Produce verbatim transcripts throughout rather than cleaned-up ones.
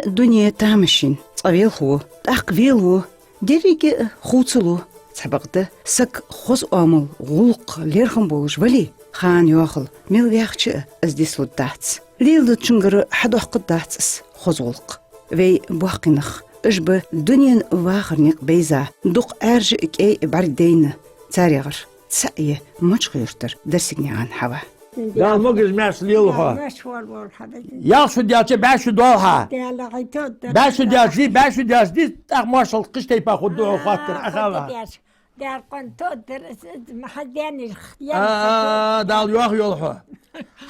Дуне тамашийна цкъа велхаву, тӀаккха велаву, деррига а хувцалу. Цхьабакъда саг хоза оамал, гӀулакх, лерхӀам болаш вале, хана йоахал мел ваьхача а из дицлургдац. Леладечунгара хьадоаккхаргдац из хоза гӀулакх. Вай боккхий нах, уж ба дунен вахара никъ бейза, дукха Ӏаьржа а кӀай а бӀаргадайна, царегӀара цаӀ я Мачхьа-Юртара Дарсигнаькъан Хьава. Дала могаш-маьрша лелахь хьо. Ялх шу даьлча, бӀаь шу долхьа. БӀаь шу даьлча, бӀаь шу даьлча, тӀаккха моаршал кхыча тайпара хургда хьо хоаттар, ахала. Дала къон тодар, ма хьаденнарх, а, Дала йоах йола хьо.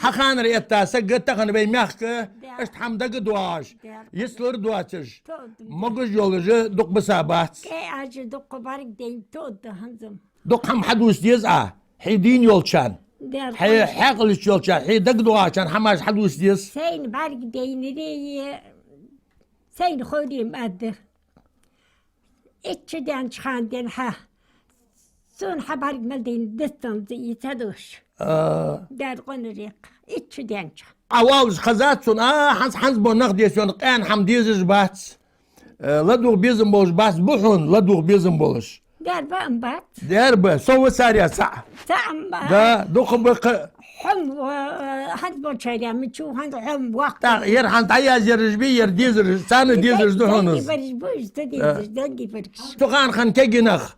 Хьа ханара этта саг тахан вай мехка, иштта хӀама дагадоагӀаш, йицлар доацаш, могаш йолаш дукха бисабац. КӀай Ӏаьржа дукха бӀаргадайна тода хӀанз-м. Дукха хӀама хьадувца деза Ӏа, хьай дийна йолчарна, хьай хьаькъале йолчарна, хьай дагадоагӀачарна хӀамаш хьадувца деза. Сайна бӀаргадайнарий, сайна ховре ма аргда. Итт шу даьннача хана денз хьа. Сона хьа бӀарга мел дайна дицденна из ца душ. А. Дала къонарекх. Итт шу даьннача хана. Ӏа валлаш хазац сона, а, хӀанз, хӀанз бо нах десъенна къаьна хӀама дезаш бац. Э, ладувгӀа безам болаш бац, бу хьона ладувгӀа безам болаш. Дарба ам бац. Дарба, со ва царех цаӀ. ЦаӀ ам бац. Да, дукха ба-кх. Хьо ма, э, хӀанз болчарех ма чу, хӀанз хьо ма ваккха. ТӀаккха ер хӀанз дӀаязъяраш бий, ер дезараш, царна дезараш да хьона из. Дангий бараш бу уж, ца дезаш, дангий бараш. Цу хана хинна кегий нах.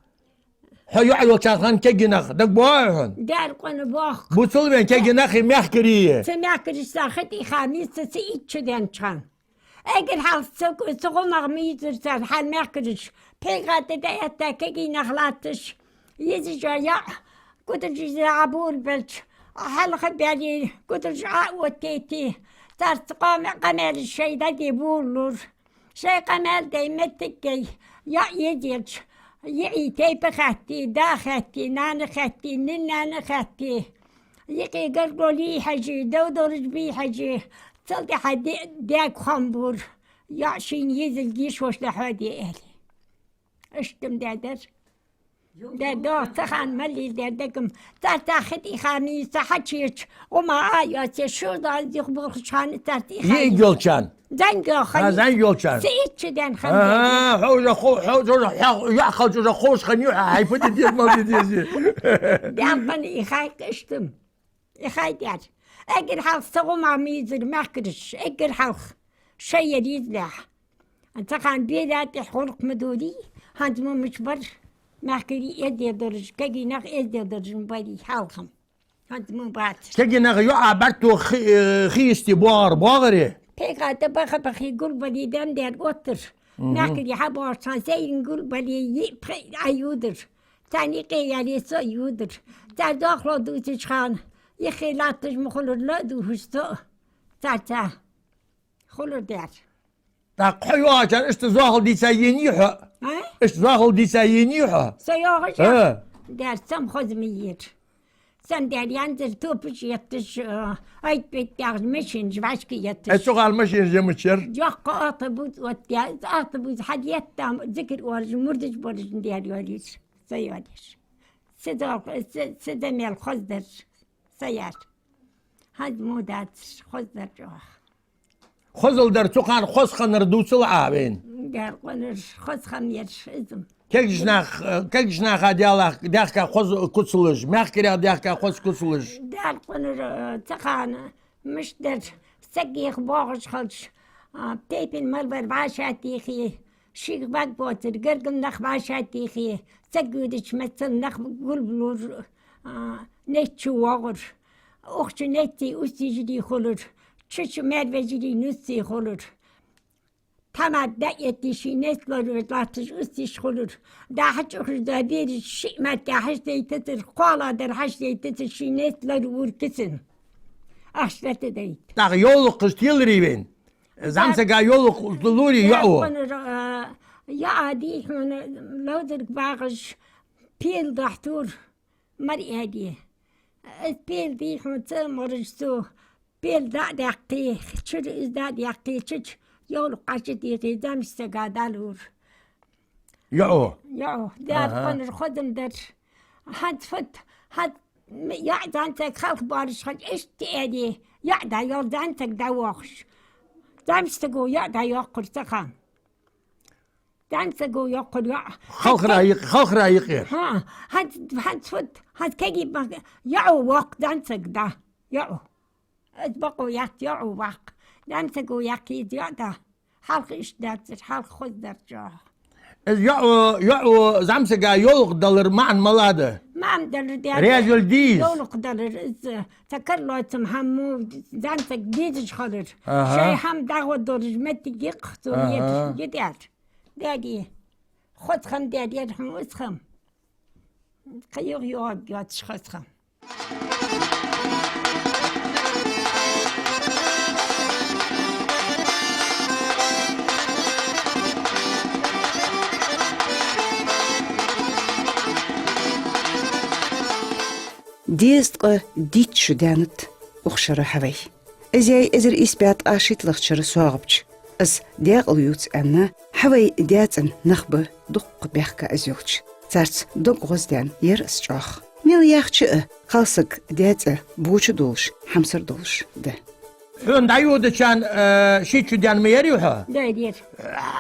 Хьо йоӀ йолча хана кегий нах дагабоагӀий хьона? Дала къонабоаккх. Бувцал вайна кегий нах а мехкарий а. Цу мехкарашца хи тӀа хьа мийца цу итт шу даьннача хана. Эггара хьалха цу, цу гӀумагӀ мийзар цар хьа мехкараш. ПхьегӀа тӀа дӀаэтта кегий нах латташ. Еза жа яӀ, кударжи заа бур белч, хьалха бели, кударжи а оттейти. Царца къома къамаьлаш шоай дӀаде бур лур. Шоай къамаьл дай моттиг гай, яӀ езелча, йиӀий тайпа хатти, да хатти, нана хатти, нин нана хатти. Йикъи гаргало лий хьажи, довдолаш бий хьажи, цул тӀехьа де-, дег хам бур, яӀ шийна езилга йиш вош да хьоаде аьле. Иштта ма даьдар. Даьр дох, цу хана мел лийр даьр дагам. Царца хи тӀа хьа мийца хьачеча, гӀума а йоацаш, шу дӀа зих болхаш хана царца хьа. Йиъиг йолчарна. Занг йоха. А, занг йолчарна. Цу итт шу даьнна хана. А, хьо уже хо-, хьо уже хьо-, яӀ халча уже ховш хиннай хьо, хьай пути деза, мал де деза. Дала къонахий хайкха иштта. Ихай даьр. Эггара хьалха са гӀума мийзар мехкараш, эггара хьалха шоай ер йизлехь. Цу хана бера тӀехьа гӀулакх ма дорий, хӀанз мо мича бар, мехкарий эздел долаш, кегий нах эздел долаш ма барий хьалха-м. ХӀанз мо бац. Кегий нах йоӀа бӀарто хи-, э, хи йисте боагӀар, боагӀаре? ПхьегӀа тӀа баха-бахе гулбале бен даьр оттар. Мгм. Мехкарий хьабоагӀача хана сайран гулбале йиъ пхиъ Ӏа юдар. Царна йикъе яле со юдар. Цар дохло дувцача хана, йиххе латташ ма хулар, ла а дувхаш со. Царца хулар даьр. ТӀаккха хьо йоагӀачарна иштта зоахалол дийца енай хьо? А? Иштта зоахалол дийца енай хьо? Со йоагӀача? А. Даьр, сам хоза ма йир. Сам даьр янзар топаш етташ, а, айт-бейт яхаш машинаш вӀашка етташ. Ай, цу гӀала машинаш ямачар? Йоккха автобус оттаяь, автобус хьаетта, зикар оалаш, мурдаш болаш даьр йоалаеш, са йоалаеш. Са дол-, са, са да мел хоза дар, са яр. ХӀанз мо дац, хоза дар чӀоагӀа. Хозал дар цу хана хоза хиннар дувцал Ӏа вайна. Дала къонахий, хоза хиннар из-м. Кегийча нах-, э, кегийча наха даьлах-, даьхка хоза куцалаш, мехкарех даьхка хоза куцалаш. Дала къонахий, э, цу хана мишта дар, саг йиха боагӀаш хилча, а, тайпан малбар вӀашагӀтехе, шийх бӀарг боацар, гаргара нах вӀашагӀтехе, саг йодача меттел нах гулбалур, а, нетта чу воагӀар. Укх чу неттий уст-йижарий хулар, чу чу маьр-вежарий нуций хулар. Тхьамада дӀаэтте ший нетта лоравеш латташ уст-йиша хулар. ДӀа хьачӀухаш дола бераш шиъ мара тӀа хьачудайтацар, кхоалагӀдар хьачудайтацар, ший нетта лоравора кицан. Ахча латадайта. ТӀаккха йовлакхаш теларий вайна? ЗӀамсага йовлакх лурий йоӀо? Яхонара, а, яӀа дий хьона, ловзарг багӀаш, пел дохьтур. Мар аьле. Из пел дий хьона ца мараш цо, пел дӀа а даьккхе, чура из дӀа а даьккхе, чу чу йовлакх Ӏочудехе, зӀамсага дӀалур. ЙоӀо? ЙоӀо. Дала къонахий, хоза-м дар. ХӀанз фуд, хӀанз м-, яӀ зӀамсаг халхабоалаш хилча, иштта аьле, яӀ дӀайоал зӀамсаг дӀавоагӀаш. ЗӀамсаго йоӀ дӀайоаккхар цу хана. ЗӀамсаго йоаккхар йоӀ. Халхара йикъ-, халхара йикъер. ХӀа, хӀанз, хӀанз фуд, хӀанз кагий бах-, йоӀо воаккх зӀамсаг да. ЙоӀо. Из бокъо яц, йоӀо ваккха. ЗӀамсаго яьккхай из йоӀ да. Хьалха иштта даьцар, хьалха хоза дар чӀоагӀа. Из йоӀо, йоӀо зӀамсага йовлакх далар маӀан малагӀа да? МаӀан далар дер. Раьза йола дийз. Йовлакх далар из. Цу кара лоацам хӀама зӀамсаг дезаш хилар. Аха. Шоай хӀама дагӀо долаш моттиг йикъ цо. Аха. Еташ, йитар. Даьга. Хоза хӀама даьд ер хьона из хӀама. Кхы юха йоагӀаргйоацаш хоза хӀама. Дезткъа дийтта шу даьннад укх шера хьавай. Из яьй эзар ийс бӀаь ткъаь шийтталагӀча шера СоагӀапче. Из даькъала ювц аьнна, хьавай даь-цӀен нах ба дукха баьхка из йолча. Царца дог гӀоздаьнна яр из чӀоагӀа. Мел яхача а, кхалсага даь-цӀен боча долаш, хьамсара долаш да. Хьона дӀайодачарна, э, шийтта шу даьнна ма ярий хьо? Да, яр.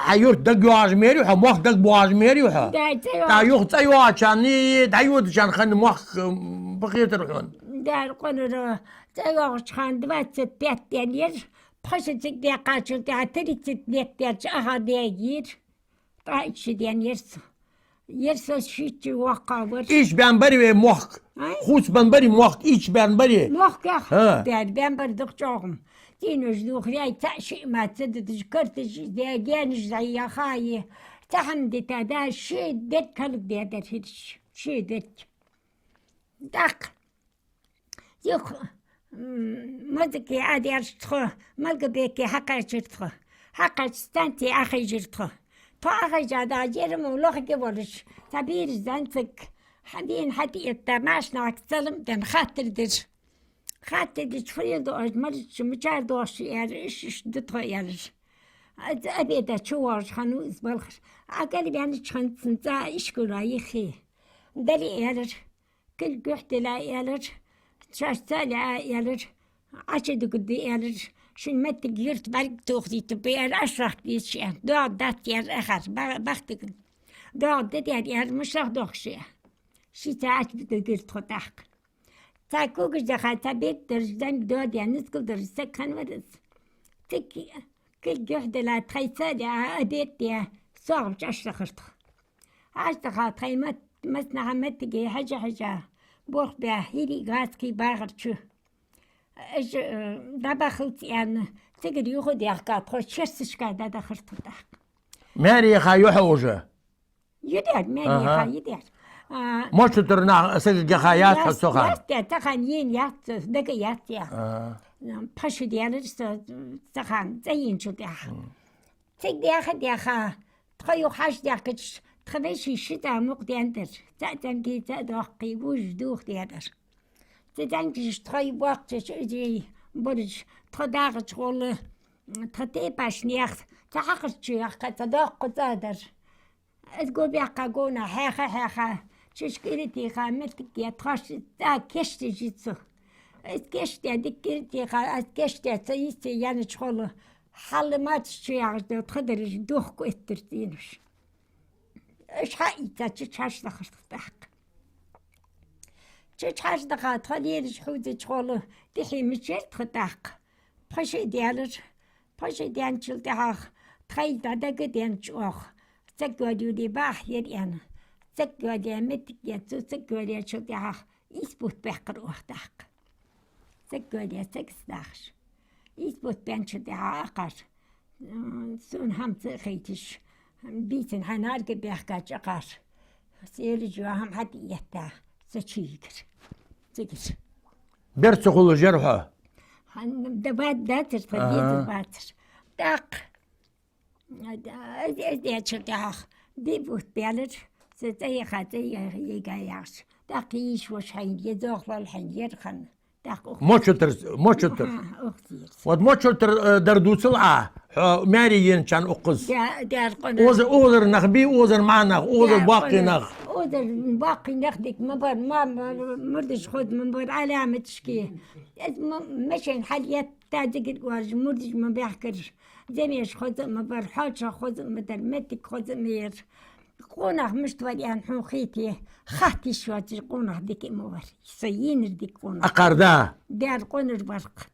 Хьа юрт дагайоагӀаш ма ярий хьо, мохк дагабоагӀаш ма ярий хьо? Да, цӀайоагӀаш. ТӀаккха юха цӀайоагӀачарна, дӀайодачарна хинна мохк, м, ба хетар хьона? Да, къонара, цӀайоагӀача хана двадцать пять даьнна яр, пхи шу цига даьккхачул тӀехьагӀа тридцать лет даьлча ахар даьгийра. ТӀаккха итт шу даьнна яр со. Яр со шийтта шу воккхагӀвар. Ийча баьнна барий вай мохк? Ай? Хувцабенна барий мохк, ийча баьнна барий? Мохк яха. ХӀа. Баьнна, баьнна бар дукха чӀоагӀа. ЦӀенош дохарий, цаӀ-шиъ мара ца дадаш, карташ, гаьнаш зӀе яхай. Цхьа хӀама дита да, ши дерг хӀалакдаьдар хӀирш. Ши дерг. ТӀаккха Юха, м, мазаке Ӏадаьлча тхо, Малгобеке хьакхаьчар тхо. Хьакхаьчача станце Ӏохайжар тхо. Тхо Ӏохайжа дӀа, жер мо лохаргья волаш, цхьа бераш зӀамсаг хьавена хьатӀаэтта, машинах салам а даь, хаттар дир. Хаттар дича, фу ел доагӀаш, марча мичара доагӀаш, аьлар, иш-иш да тхо, аьлар. Из обеда чувоагӀаш хиннав из балхаш. Ӏа кӀалваьннача хана цун цӀа ишкола йиххе. Дале, аьлар. Кулг юхь дилла, аьлар, шоаш цӀа а лаьа, аьлар, Ӏочудугаргда, аьлар, шун моттиг юрт бӀаргатохадайтаргба, аьлар, Ӏочуахка деза шоана. ДоагӀаргдац, аьлар, ахар, ба-, бахкига. ДоагӀаргда, аьлар, мишта дохк шоана. Шийца Ӏочудугаргда тхо тӀаккха. Цхьа когаш даха, цхьа бетта дараш, зӀамига доадаь, низкал дараш саг хиннавар из. Цига кулг юхь дилла, тхоай цӀа а лаьа, обед даь, СоагӀапче Ӏочудахар тхо. Ӏочудаха тхоай мат-, массанахьа моттиге хьежа-хьежа, болх баь, хӀирий, гӀазкхий багӀар чу. Уж, э, дӀабахалца аьнна, цигара юха даьхка, тхо шерсташка дӀадахар тхо тӀаккха. Маьре яха юхь уже? Йидар, маьре яха йидар. А, Мочултара нах сагага яха яц хьо цу хана? Яц, яц, цу хана ена яц, дага яц, яха. А. Пхи шу даьлар со цу хана, цӀа еначул тӀехьагӀа. Цига даьха-даьха, тхо юха хьажа даьхкача, тха веший ши цӀа мукъадаьннадар. ЦаӀ зӀамига, цаӀ доккхий, вож дохадаьдар. Цу зӀамигашта тхоай боккхача, уж бараш, тхо дагӀача гӀолла, тха тепаш наьха, цхьа хьакхарча чу яьхка, цхьа доккха цӀа дар. Из го баьккха гонахьа хьаьха-хьаьха, чуш кӀира тийха, моттиг я, тхоаш цӀа кийчдеш я цу. Из кийчдаь, дика кӀира тийха, из кийчдаь, цу йисте яьннача гӀолла, хьалла мачаш чу ягӀаш дола тха дараш дохко эттар цӀенош. Уж хьаийца чу хьажадахар тхо тӀаккха. Чу хьажадаха тхо лелаш хьувзача гӀолла, тӀехье мича яр тхо тӀаккха. Пхи шу даьлар, пхи шу даьнначул тӀехьагӀа тхоай дӀадагаденнача оаха, саг йоалае бахьа яр аьнна. Саг йоалае моттиг я, цу саг йоалаечул тӀехьагӀа ийс бутт баьккхар оаха тӀаккха. Саг йоалае, саг ца дахаш. Ийс бутт баьнначул тӀехьагӀа акхар. М, сона хӀама ца хайташ, бийсан хьанарга баьхкача акхар. Селажа хӀама хьатӀаэтта, со чуйигар. Цигара. Бер ца хулаш яр хьо? Хьан-, да бад дацар тха, аха, деза бацар. ТӀаккха, аз, аз деча тӀехьагӀа, диъ бутт баьлар, со цӀа яха, цӀа я-, йига яхаш. ТӀаккха йиша-воша хьайна, е зоахалол хьайна, яр хинна. ТӀаккха укх Мочултара, Мочултара. Аха, укх тӀера. Вот Мочултара, э, дар дувцал Ӏа, хьо маьре еначарна укхаза. Да, да, къона. Оза-, озар нах бий, озар маӀа нах, озар боккхий нах. Озар боккхий нах дика ма бар, ма, ма, мурдаш хоза ма бар, Ӏаламаташка. Из ма-, машен хьалъетта, Тадзигар оаржа мурдаш ма баьхкар, замеш хоза а ма бар, хьоачах хоза а ма дар, моттиг хоза а ма яр. Къонах мишта вар аьнна хьона хете, хатта йиш йоацаш къонах дика а ма вар. Со енар дика къонах. Акхар да? Даьра къонар вар-кх.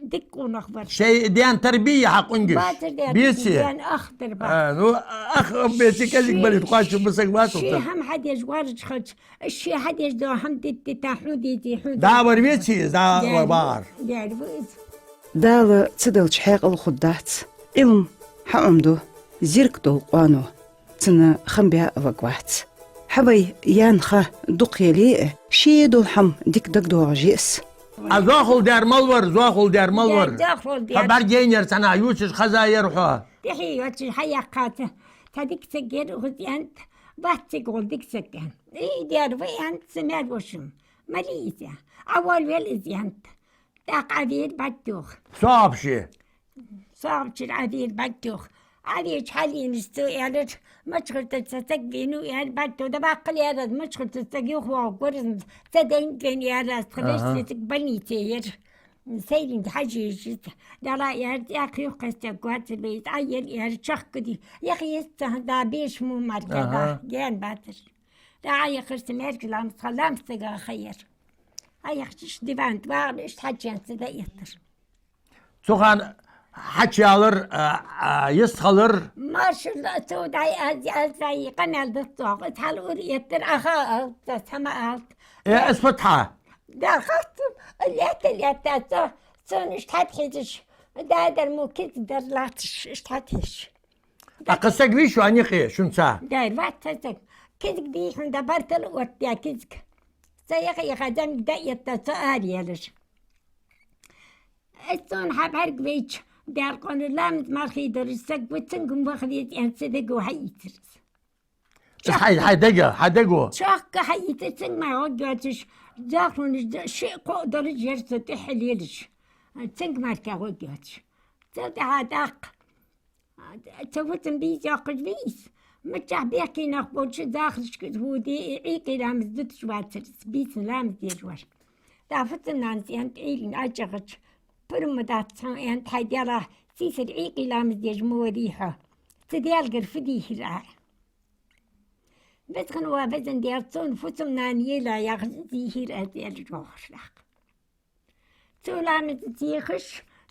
Дика къонах вар. Шоай даьна тарбия хьа къонгаш? Бацар даьра, беце? Даьна ахтар ба. А, ну, ах, беце кӀезига балийта кхоачаш ба саг вацалца. Ше хӀама хьадеш варжа хилча, ше хьадеш дола хӀама дитта-дитта хьона дезе, хьона дезе. Да вар веце из, да вар багӀар. Даьра ва из. Дала ца делча хьаькъал хургдац. Ӏилма хьаӀомаду, зирк дола къоано, цунна хам баь а варгвац. Хьа вай яьнна ха дукха яле а, ше дола хӀама дика дагадоагӀаш я из. А зоахалол даьр мала вар, зоахалол даьр мала вар? Зоахалол даьр. Хьо бӀаргаяйнаяр цхьаннахьа, ювцаш хоза яр хьо? ТӀехье йоацаш хьаяьккхача, цхьа дика саг яр укхаза аьннад, вац цига гӀолла дика саг аьнна. Из даьра ва аьннад са маьр-вошас. Малий из? Ӏа волавел из аьннад. ТӀаккха Ӏавера бӀаргтоха. Соабше. Соабчура Ӏавера бӀаргтоха. Ӏавеча хьалийнача цо аьлар, Мачхуртаца саг венав, аьлар, бӀаргтоха, да баккхал, аьлар, Мачхуртаца саг юхавоагӀаргвар из, цу дайна вена, аьлар, тха вешта саг больнице яр. Сайренга хьажа еза. Дала, аьлар, цӀаькха юхакхестаргвац вай, Ӏа ел, аьлар, чехка де. Яха еза цхьа да беш мо мара кхы да, гаьна бацар. ДӀа Ӏаяхар са маьркӀажа ламаз ха, ламаз ца га ха яр. Ӏаяхача иштта диван тӀа вагӀар, иштта хьачуенна цу дӀаэттар. Цу хана хьачуялар, а, а, йистхилар. Маршал цо дӀай аз, аз дӀай къамаьл дац цох. Из хьалура эттар, Ӏаха алт, цхьа ма алт. Э, аз фатхьа. Да, хатта, лаьтта, лаьтта, цо, цунна иштта хьатӀахьежаш, дадар мо кизга дар латташ, иштта хьатӀахьежаш. ТӀаккха саг вий шоана юкъе, шунца? Даьра, вац цхьа саг. Кизга дий хьона, да бартал оттадаь кизга. Цо яха-яха зӀамига дӀаэтта, цо араелаш. Аз цунна хьабӀаргавайча, даьра къонахий, ламаз мара хий долаш саг ва, цунга-м ваха веза аьнна, цу дега хьаийцар из. Из хьай, хьай дега, хьай дега? Чехка хьаийцар, цунга мара гӀоргйоацаш, зоахалонаш да, шиъ-кхоъ долаш яр цо тӀехьа лелаш. Цунга мара гӀоргйоацаш. Цул тӀехьагӀа тӀаккха Цу фусам бийса йоаккхаш вий из. Миччахьа бехке нах болча захарашка из воде, Ӏуйкъе ламаз дуташ вацар из, бийсан ламаз деш вар. ТӀаккха фусам-нанас аьннад Ӏуйранна ӀочӀагӀача: «Пурам ма дац хьона, — аьннад, — хьай Даьлах, сийсара Ӏуйкъе ламаз деш ма варий хьо. Цу Даьлагара фу дийхар Ӏа?» «Веза хинна вола везан Даьла, цунна фусам-нана елахь, яхаш, из дийхар аз», — аьлар йоахар тӀаккха. Цо ламаз дехаш,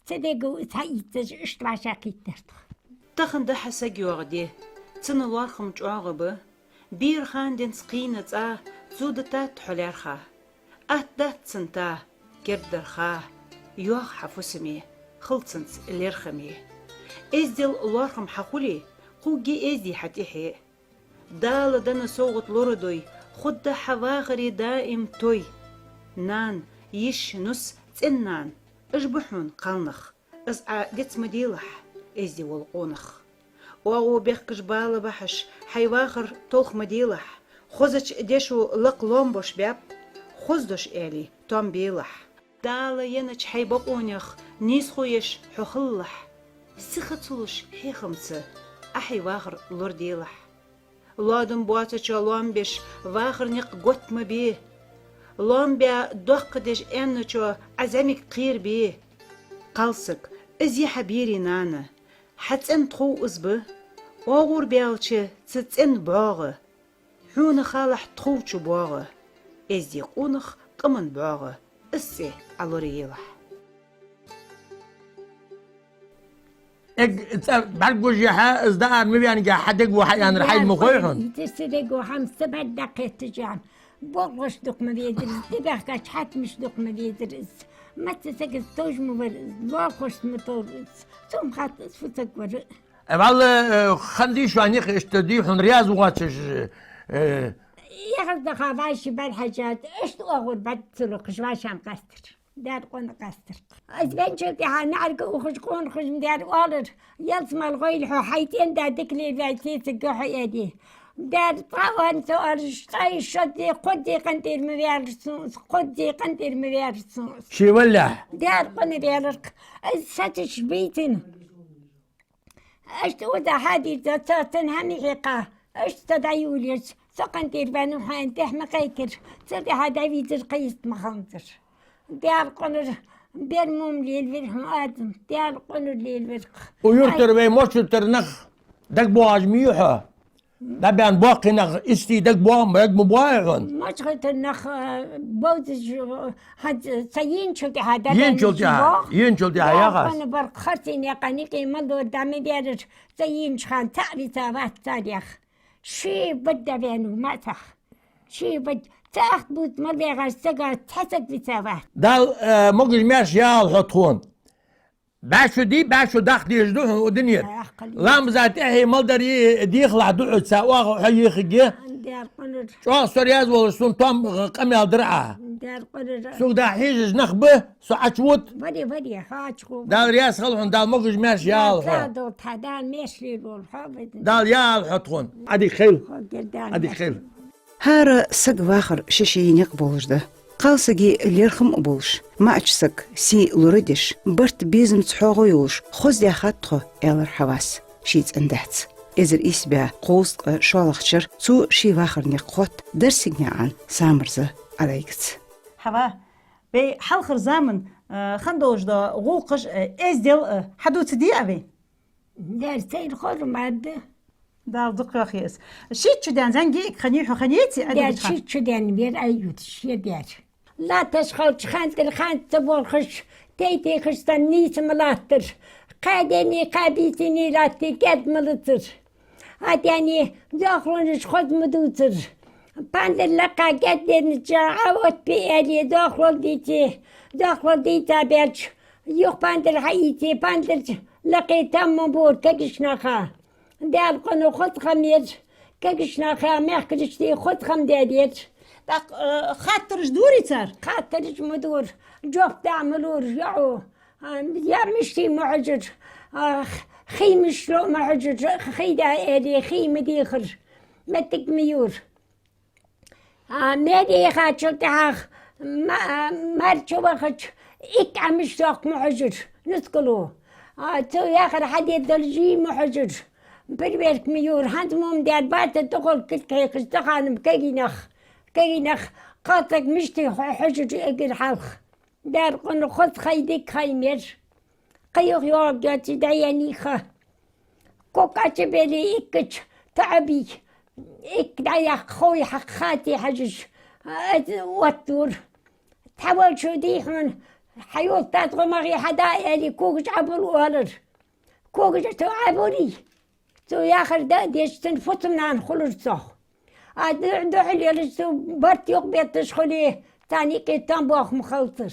цу дега из хьаийцаш, иштта вӀашагӀкхийттар тхо. Тахан да хьа саг йоагӀа ди, цун лоархӀам чӀоагӀа ба. Бера хана денз кхийна цӀа, цо дитад хьо лаьрхӀа. Атта дац цун та, кердадарха, йоагӀа хьа фусаме, хила цунца лерхӀаме. Эздел, лоархӀам хьа хуле, кхувргья эздий хьа тӀехье. Дала денна совгӀат лорадой, хургда хьа вахаре даим той. Нана, йиша, нус, цӀен-нана, уж ба хьона кхалнах, из Ӏа дец ма делахь, эздий вола къонах. ОагӀув бехкаш бала бахьаш, хьай вахар толх ма делахь, хозача дешо лакха лоам бош баьб, хоза дош аьле, тоам белахь. Дала еннача хьай бокъонех нийсхо еш хьо хилалахь. Сиха ца луш хьехамца Ӏа хьай вахар лораделахь. Лоадам боацачоа лоам беш, вахара никъ готта ма бе. Лоам баь доккха деш аьнначоа Ӏа зӀамига кхерабе. Кхалсаг, из я хьа берий нана, хьа цӀен тхов из ба. ОагӀув баьлча цу цӀен бӀоагӀа, хьона халахь тхов чу боагӀа, эздий къонах къаман бӀоагӀа, из цӀи Ӏа лораелахь. Эгг цӀа бӀаргагуш яхьа, из даар ма ваьннагӀа, хьа дега ва хьа аьннар хьайна ма хой хьона? Из цу дега ва хьа, са бӀарг дӀакхетташ яхьа. БолхӀаш дукха ма везар из, ди баьхкача хьакимаш дукха ма везар из. Маца сага товш ма вар из, лоалахошца ма товр из. Цу-м хатта из фу саг вар. Э, валла, э, хинна дий шоана юкъе иштта дий хьона раьза воацаш, э? Яхаш даха вӀаши бар хьажад, иштта оагӀув бӀарг ца лохаш вӀашагӀкхестар. Даьра къона къестар. Аз венначул тӀехьа наӀарга ухаш къонахаша даьра оалар: «Ялсмала гӀойла хьо, хьай цӀен-да дика лелаваьй, цецагӀа хьо», — аьле. Даьра цкъа а ваьнна ца оалаш, цкъа а шозза, кхозза къинтӀера ма ваьлар сона из, кхозза къинтӀера ма ваьлар сона из. Ший валлахь? Даьра къона ваьлар-кх. Аз саташ бийцина. Иштта укхаза хьадийрза цо, цун хӀама хьекха, иштта со дӀайолаеш, со къинтӀера ваьннав хьона, тӀехьа ма кхайкар, цул тӀехьа дӀавийрзар, кхы йист ма хиннзар. Даьра къонара Бер мо лелавир хьона, Адам, Даьла къуна лелавир. Укх юртара вай моча юртара нах дагабоагӀаш ма йий хьо? ДӀабаьнна боккхий нах истий дагабоагӀа, дага ма боагӀий хьона? Моча юртара нах, а, бовзаш, а, хӀанз ца йийначул тӀехьа дӀабаьнна йийначул тӀехьа, йийначул тӀехьа яхаш. Даьла къуна бар харций наькъа никъий ма лора, дӀа ма бераш, ца йийнача хана цаӀ вица вац царех. Ши бадда венав маӀа саг. Ши бадда. Цхьа ахт бувца мел вагӀаш сага цхьа саг вица вац. Дала, э, могаш-маьрша ялва хьо тхона. БӀаь шу дий, бӀаь шу даха дезаш да хьона укх дунен тӀа. Ламаза тӀехье мел дар е дехалахь да хьо, цхьа оаха хьо ехаргья. Даьла къуна. ЧӀоагӀа со раьза волаш, сона тоам, э, къамаьл дар Ӏа. Даьла къуна. Сога дӀахьежаш нах ба, со Ӏочувода. Варе, варе, хьо Ӏочувода. Дала раьза хилва хьона, Дала могаш-маьрша ялва хьо. Даьла цадолда хьа, Дала маьрша лелаволва хьо, везан. Дала ялва хьо тхона. Ӏадика хийла. Хьо гердана. Ӏадика хийла. ХӀара сага вахар ший-ший никъ болаш да. Кхалсага лерхӀам а болаш, маӀача сага сий лорадеш, барт безамца хьогӀа йолаш, хоза даьхад тхо, аьлар Хьавас ший цӀен-даьца. Эзар ийс бӀаь кхузткъа шоллагӀча шера цо ший вахара никъ хотт Дарсигнаькъан Самарза Ӏалайгаца. Хьава, вай хьалхара заман, э, хинна долаш дола гӀулакхаш, э, эздел, э, хьадувцаргдий Ӏа вайна? Даьра сайра ховр ма да. Дала дукха йохаеш. Шийтта шу даьнна зӀамига хиннай хьо, хиннай ци Ӏадугача хана? Даьра шийтта шу даьнна вар Ӏайюдаш, е даьра. Латташ хилча хантӀара ханта ца болхаш, тей-тейхаш санна нийса ма латтар. Кхаь денний, кхаь бийсанний латте кӀаьда ма лацар. Ӏа даьнна дохлонаш хоза ма дувцар. Пандар лакха кӀаьда деннача Ӏа оттабе аьле, дохлол дийце, дохлол дийца баьлча, юха пандар хьаийце, пандар лакхе там ма бора кагийча наха. Даьла къуна хоза хам яр, кагийча наха, мехкарашта хоза хам даьд яр. ТӀаккха, э, хаттараш дорий цар? Хаттараш ма дора, жоп даа ма лора, йоӀо. А, я мишта ма хьожар, а, хий мишта ло ма хьожар, хий да аьле, хий ма дехар, моттиг ма йора. А, маьре яхачул тӀехьагӀа ма-, мар чу вахача, иккӀа мишта йоаккх ма хьожар, нускало. А, цо яхар хьаде долаш ий ма хьожар, перверк ма йора, хӀанз мо ма даьр, баца духал кирк хьекхаш, цу хана-м кагий нах, кагий нах, кхалсаг мишта хьо-, хьожар эггара хьалха. Даьра къуна хоза хай, дика хай мер. Кхы юха йоагӀаргья цу дӀаяьнна ха. Ког Ӏочубеле иккача, таӀа бий. Икка дӀаяккха хой хьакха хати хьажаш, а, из оттадора. Цхьа волчо дий хьона, хьа йолтаз гӀо магӀе хьада аьле, когаш Ӏобул оалар. Когаш цо Ӏобулий? Цо яхар даа деш, цун фусам-нана хулар цох. А ду-, духьал елаш цо барт юкъе бетташ хуле, царна юкъе там боахам хилацар.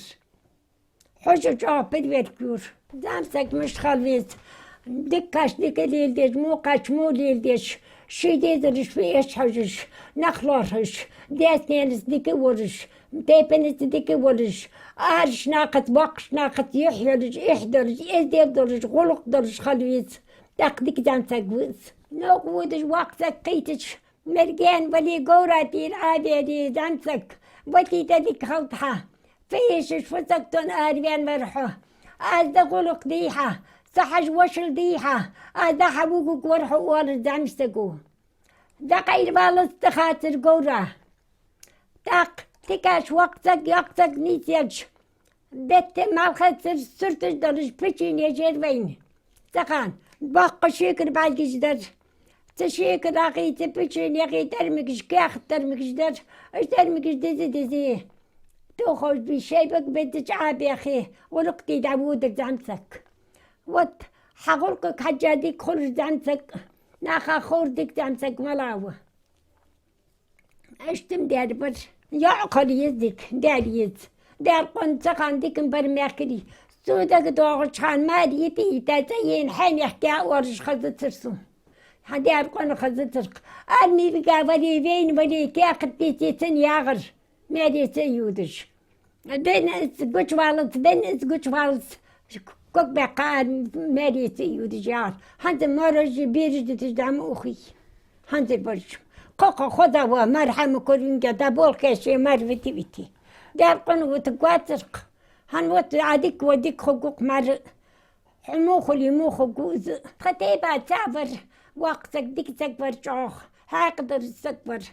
Хьожаш чӀоагӀа перверк йора. ЗӀамсаг мишта хила веза? Диккача дика леладеш, мукъача мо леладеш, ший дезалашта виъ эш хьожаш, нах лоархӀаш, даьца-наьнаца дика а волаш, тайпанаца дика а волаш, арашта нахаца, боккхийча нахаца юхь йолаш, эхь долаш, эздел долаш, гӀулакх долаш хила веза. ТӀаккха дика зӀамсаг ва из. Новкъа водаш воккха саг кхийтача, Мерген вале, говра тӀера Ӏоваьле, зӀамсаг, ватийта дика хилда хьа. Фу эшаш, фу саг тонна араваьнна вар хьо? Аз да гӀулакх дий хьа, са хьажа вошал дий хьа, аз да хьа вугаргвар хьо, оалар зӀамсаго. ДӀакъайла валац тӀахацар говра. ТӀаккха тикаш воккха саг, йоккха саг нийсъелча, бетта малхацар сурташ долаш печени еш яр вайна. Цу хана боккха шекар бӀаргаш дар. Цу шекара хий, цу печени хий тӀармигаш, каьхат тӀармигаш дар. Уж тӀармигаш дизи-дизи, тохаш бий, шайбага безача Ӏобаьхе, гӀулакх де дӀаводар зӀамсаг. Вот, хьа гӀулакхага хьежжа дика хулаш зӀамсаг, наха ховр дика зӀамсаг малав. Иштта-м даьр бар. ЙоӀ хила еза дика, даьр еза. Даьра къона цу хана дика-м бар мехкарий. Цо дагадоагӀача хана маьре йита-йита цӀа ена хьенех кхы ораш хазацар сона. Хьа даьра къона хазацар-кх. Арми вига вале, вайна вале, каьхат дийце цунна ягӀар, маьре ца йодаш. Бен из гучавалац, бен из гучавалац, ког баьккха ара маьре ца йодаш ягӀар. ХӀанз морожи бераш диташ дӀа ма ухий. ХӀанз бараш. Кхо-кхо хоза ва мар хьа ма корвинга, дӀа болх кхаьче мар вити-вити. Даьра къона вутаргвацар-кх. ХӀана вот Ӏа дика ва, дика хургва-кх мар. Хьо муха хуле, муха хургва из. Тха тайпан цаӀ вар, воккха саг, дика саг вар чӀоагӀа, хьаькъал дола саг вар.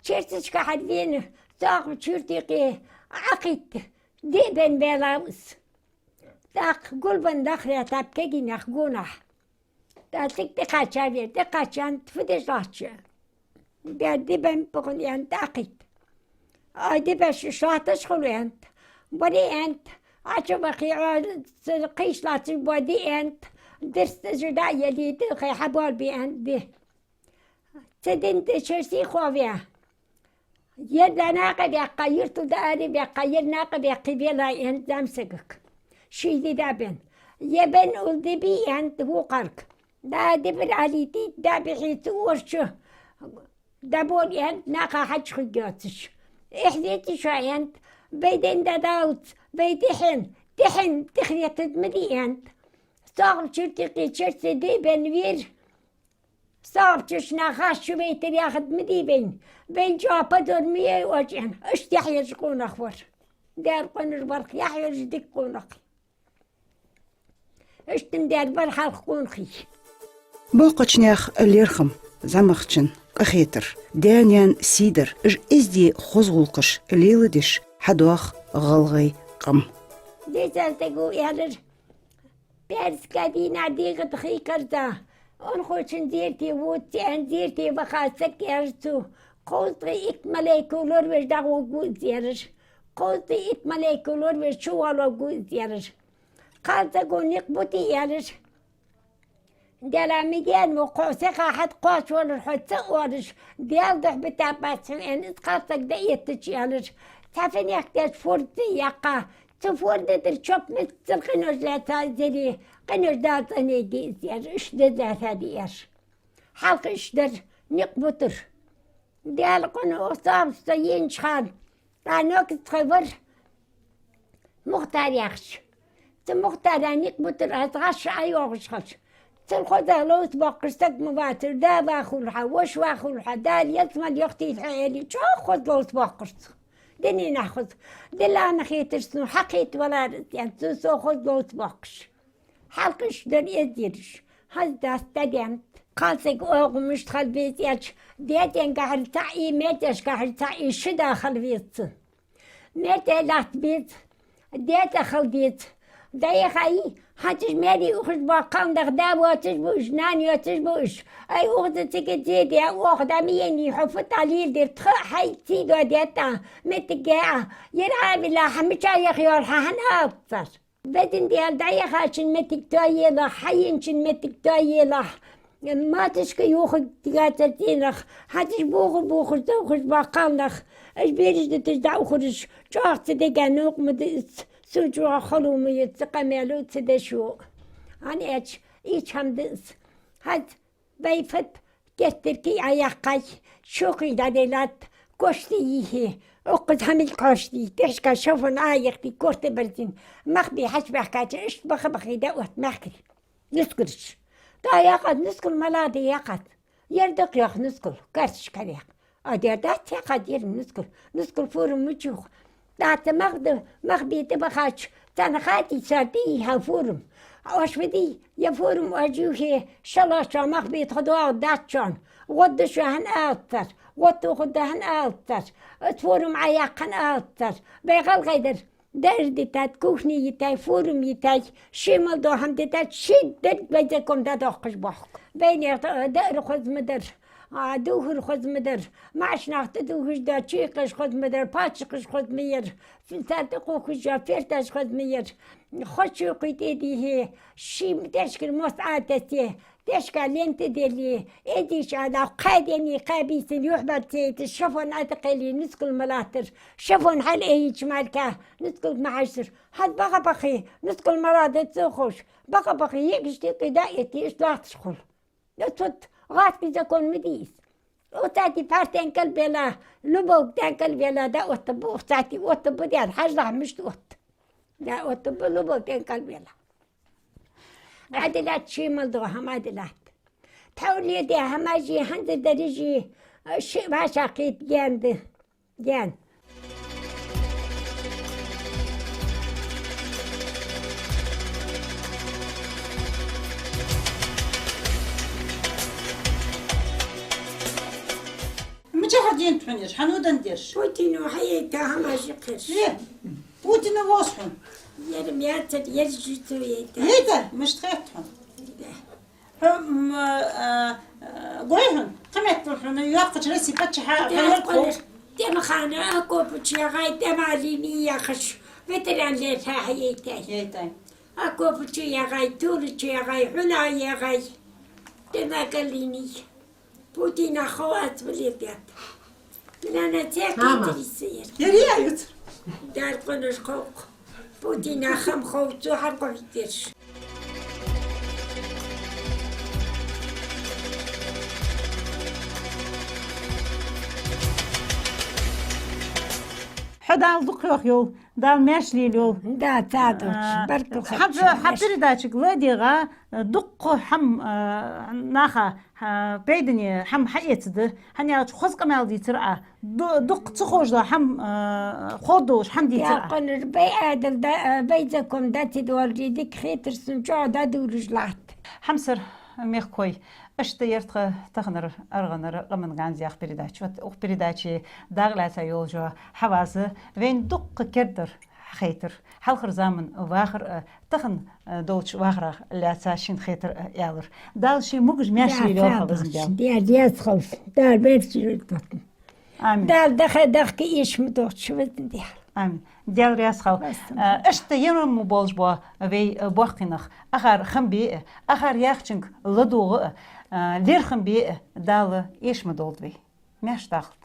Черташка хьавена, цӀоагӀа чуртикъе Ӏокхийтта, Диъ бен баьлав из. ТӀаккха гулбенна даха лаьттаб кагийнах гонахьа. ТӀаккха цига тӀакхаьчав ер, тӀакхаьча аьннад, фу деш латташ? Даьра, ди беннаб-кх хьона, аьннад, тӀакхийтта. Ай, ди беш уж латташ хул, аьннад. Барий, аьннад, Ӏочубахе, Ӏа ца кхийса латташ бола ди, аьннад, дирст из дӀа а елий, тӀехьа хьабоалабе, аьннад, ди. Цу дийнахьа шера сийхо ваь, ер дӀа накъа баьккха, юртара дӀа араваьккха, ер накъа баьккхе велав, аьннад, зӀамсагага. Ший ди дӀабенна. Ер бенна улла ди бий, аьннад, вокхарга. ДӀа дибар Ӏалийта, дӀабихьийта цу орчу дӀабола, аьннад, наха хьадж хургйоацаш. Эхь деций шо, аьннад, бай ден дӀадаллалца, бай тӀехьен, тӀехьен, тӀехьен тӀехьетта ма дий, аьннад. СагӀа чура тӀакхийчар, цу диъ бенна вера. СагӀа чура нах хьаста чувайтар яхад ма дий вайна. Вайна чӀоагӀа позор ма йий оаш, аьнна, иштта яхь ераш къонах вар. Даьра, къонахий бар-кх, яхь ераш дика къонахий. Иштта ма даьд вар хьалха къонахий. Боккхача наьха лерхӀам, зӀамагӀчун къахетар, даь-наьна сий дар, уж эздий хоза гӀулакхаш леладеш хьадоагӀа гӀалгӀай къам. Дезал тӀа гу, аьлар, пӀаьраска дийнахьа дегӀа тӀа хий карза, унахочун зерате вода, цӀен зерате ваха саг, аьлар цо, кхузткъеи итт малейко лоравеш дӀагӀоргва из, аьлар. Кхузткъеи итт малейко лоравеш чувоалавергва из, аьлар. Кхалсаго никъ бутий, аьлар. Даьла, миген ва хьо, сиха хьатӀакхоачавалар хьо ца оалаш, Даьла духьа бита бац хьона, аьнна, из кхалсаг дӀаэттача, аьлар, цхьа финех деш форда яьккха, цу форда тӀара чоп миссел къинош лаьца из яле, къинош Дала цӀенъергья из, аьлар, иштта деза лаьца диар. Хьалха иштта дар, никъ бутар. Даьла къуна, оцу СагӀа чу со еннача хана, тӀа нокаца тхо вар, Мухтар яхаш. Цу Мухтара никъ бутар аз гӀаш ӀойоагӀаш хилча. Цул хоза ловца боаккхаш саг ма вацар, да вахалва хьа, воша вахалва хьа, Дала ялсмала йохийтийла хьо, аьле, чӀоагӀа хоза ловца боаккхар цо. Дунен хоза. Дилла ма хетар сона, хьакхетавалар из, аьнна, цо со хоза ловца боаккхаш. Хьалха иштта дар эздий ераш. ХӀанз дац дӀаденнад. Кхалсага оагӀув мишта хила беза аьлча, даь-даьнгахьара цаӀ а, маьр-маьрдашкахьара цаӀ а ши да хила веза цун. Маьр-маьрда латта беза, даь-цӀа хила деза. ДӀаяхай, хӀанз уж маьре ухаш бола кхалнах да воацаш ба уж, нана йоацаш ба уж. Ай, укхаза цига зе де, оаха дӀа ма еннай, хьо фу тӀа леладир, тха а хьай сий доадаьд тӀа, моттиг яь а. Ер Ӏовилла хьа мича яха йоал хьа хӀана алац цар? Везан Даьла, дӀаяхачун моттиг тоаелахь, хьаенначун моттиг тоаелахь. Матушка йохаргьяцар цӀенах, хӀанз уж бохаш-бохаш, зовхаш бола кхалнах, уж бераш дуташ дӀаухараш, чӀоагӀа цу дега новкъа ма да из, сона чӀоагӀа хало ма яц цу къамаьло, цу дешо. ХӀана аьлча, ийрча хӀама да из. ХӀанз вай фатва геттара кий Ӏояьккхай, шокхий дӀаделад, кошта йихье, укхаза хьамилг хьоштий, тӀехьашка шофон Ӏояхтий, корта берзийна, мах бе хьачубаьхкача, иштта баха-бахе дӀаотт мехкарий. Нускалаш. ТӀа яьккхад нускал, мала да яьккхад. Ер дакъа йоах нускал, картошка яьккха. А дер дац яьккхад ер нускал. Нускал фурам мича юх? ТӀаккха мах да, мах бе тӀабахача, царна хатий, цар тӀайийхьа фурам. Оаш вадий, е фурам оаш юхе, шалашка мах бе тхо доагӀаргдац шоана. ГӀодда шо хӀана алац цар? ГӀод тохаргда хӀана алац цар? Оцу фурам Ӏояккха хӀана алац цар? Вай гӀалгӀай дар. Даар дитад, кухни йитай, фурам йитай, ший мел дола хӀама дитад, ший дерг вай закон дӀадоаккхаш боахк. Вайнаьха даар хоза ма дар, а, духар хоза ма дар, маӀача наха тӀадувхаш дола чуйкхаш хоза ма дар, паччахьаш хоза ма яр, цар тӀакхухаш йола ферташ хоза ма яр. Хоза чуйкхий тӀадийхье, ший тӀехьашкара мост Ӏотессе, тӀехьашка лента делле, эздийча Ӏодаккха, кхаь денний, кхаь бийсан юхьбарца яйташ, шофон Ӏотекхийле, нускал ма латтар, шофон хьалъайича мара, нускалга ма хьажцар. ХӀанз баха-бахе, нускал мала да ца ховш, баха-бахе, йиӀигаш тӀекхийда а этте, иштта латташ хул. Оцу гӀазкхий закон ма дий из. Оцати пхьарс тӀенкал бела, любовка тӀенкал бела, дӀаоттаргба, оцати оттаргба, дера, хьажалахь, мишта отт. ДӀаоттаргба любовка тӀенкал бела. Ӏадилат, ший мел дола хӀама Ӏадилат. Тхьовра леладаь хӀамаш а, хӀанзардараш а, шиъ вӀашагӀкхийтта гаьна да. Гаьна. Мичахьара денад хьона уж, хьан удандеш? Путино хьаейта хӀамаш а кхераш. Е. Путина воз хьона. Ер мецад, ер жуцу ейта. Ейта, мишта хет хьона? Хьо, м, а, а, гой хьона, кхы меттел хьона йоккхача Россе паччахьа хьайор хов. Тема хана, а копачу ягӀай, тема линия яхаш, ветеран ле хьа ейтай. Ейтай. А копачу ягӀай, тулачу ягӀай, хьуна ягӀай. Тема галиния. Путина хов ац вале бят. Милана цек Мама. Интересует. Яри аюц. Дар къонаш хов. Путина хам хов, цу хам хов деш. Хьо Дала дукха йохайойла, Дала маьрша лелайойла. Да, ца долча. А, баркал хьа, хьа передачага ладийгӀа, дукха хӀама, а, наха, а, пайдане хӀама хьаэцаргда, хӀана аьлча хоза къамаьл дийцар Ӏа, ду-, дукха ца ховш дола хӀама, а, ховргдолаш хӀама дийцар Ӏа. Яханар бай Ӏаьдал да, а, бай закон да ца доаллий, дика хетар сона, чӀоагӀа дӀадувлаш латт. Хьамсара мехкахой, иштта ер тха таханара аргӀанара «Къаман ганз» яха передача. Вот укх передаче дакъа лаьца йолча хьаваза вайна дукха кердар хетар. Хьалхарча заман вахар а, тахан, а, долча вахарах лаьца шийна хетар а аьлар. Дала ший могаш-маьрша лелайойла хьо, везан Даьла. Даьла раьза хилва. Даьла беркате йойла. Амин. Дала даха-дахка эшам долда шо, везан Даьла. Амин. Даьла раьза хилва. Вассалам. А, иштта ер мо болаш бола вай, а, боккхий нах, акхар хам бе а, акхар яхачунга ладувгӀа а, а, лерхӀам бе а, Дала эшам долда вай. Маьрша дахалда.